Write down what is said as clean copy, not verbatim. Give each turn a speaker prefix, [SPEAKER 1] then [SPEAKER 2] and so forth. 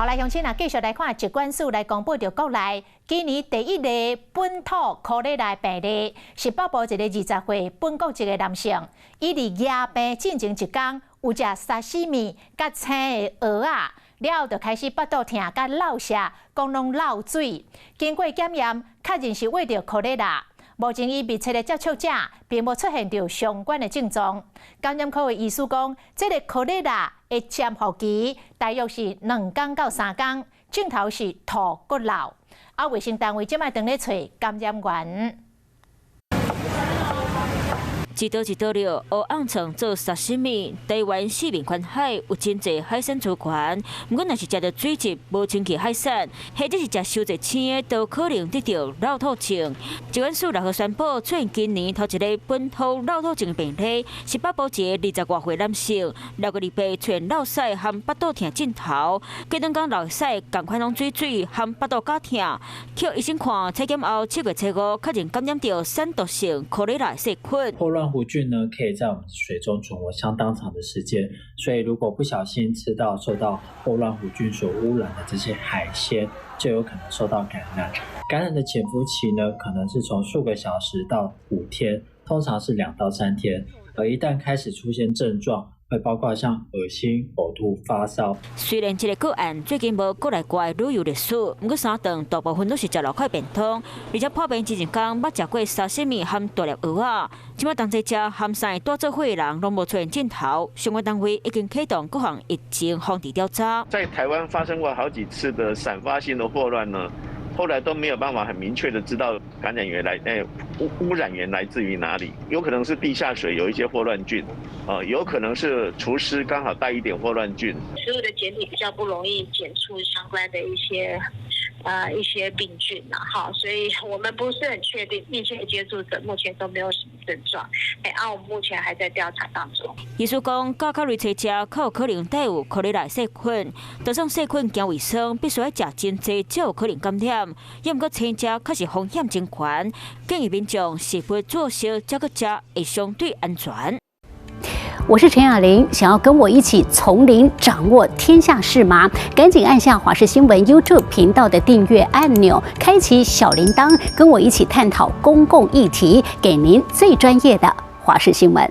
[SPEAKER 1] 來鄉親啊，繼續來看疾管署來公布著國內今年第一例本土科雷拉病例，是北部一个20歲本國籍的男性，伊佇野病進前一工有食沙西米佮青的蚵仔，了後就開始腹肚疼佮落瀉，講攏漏水。經過檢驗，確認是患著科雷拉。目前伊密切的接觸者並無出現著相關的症狀。感染科的醫師講，這个科雷拉的潛伏期大約是2工到3工，症頭是吐閣漏。啊，衛生單位這擺正咧揣感染源。
[SPEAKER 2] 一刀一刀料，烏甕床做沙西米。台灣四面環海，有真濟海產資源。毋過，若是食著水質無清氣海產，或者是食傷濟青的，都可能得著漏吐症。疾管署六號宣布，出現今年頭一个本土漏吐症的病例，是北部一个20外歲男性，6月28出現落屎和腹肚疼症頭，過兩工落屎仝款攏水水和腹肚絞疼，去醫生看，採檢後7月初五確認感染著腺毒性科雷拉細菌。
[SPEAKER 3] 霍亂弧菌呢，可以在我們水中存活相當長的時間，所以如果不小心吃到受到霍亂弧菌所污染的這些海鮮，就有可能受到感染。感染的潛伏期呢，可能是從數個小時到5天，通常是2到3天。而一旦開始出現症狀，會包括像噁心、嘔吐、發燒。
[SPEAKER 2] 雖然這个個案最近無國內外旅遊歷史，毋過三頓大部分攏是食路口便當，而且破病之前工捌食過沙西米和大粒蚵仔。這擺同齊食和三个帶做伙的人攏無出現症頭，相關單位已經啟動各項疫情防治調查。
[SPEAKER 4] 在台灣發生過好幾次的散發性的霍亂呢，後來都沒有辦法很明確的知道感染源來，污染源來自於哪裡，有可能是地下水有一些霍亂菌，啊，有可能是廚師剛好帶一點霍亂菌。
[SPEAKER 5] 食物的檢體比較不容易檢出相關的一些病菌啦，哈，所以我們不是很確定，密切接觸者目前都沒有什麼症狀，哎，啊，我們目前還在調查當中。
[SPEAKER 2] 醫師講，甲口類炊食較有可能帶有科雷拉細菌，就算細菌驚衛生，必須愛食真濟才有可能感染。也毋過生食確實風險真懸，建議民眾食物煮熟才去食，會相對安全。
[SPEAKER 6] 我是陳雅玲，想要跟我一起從零掌握天下事嗎？趕緊按下華視新聞 YouTube 頻道的訂閱按鈕，開啟小鈴鐺，跟我一起探討公共議題，給您最專業的華視新聞。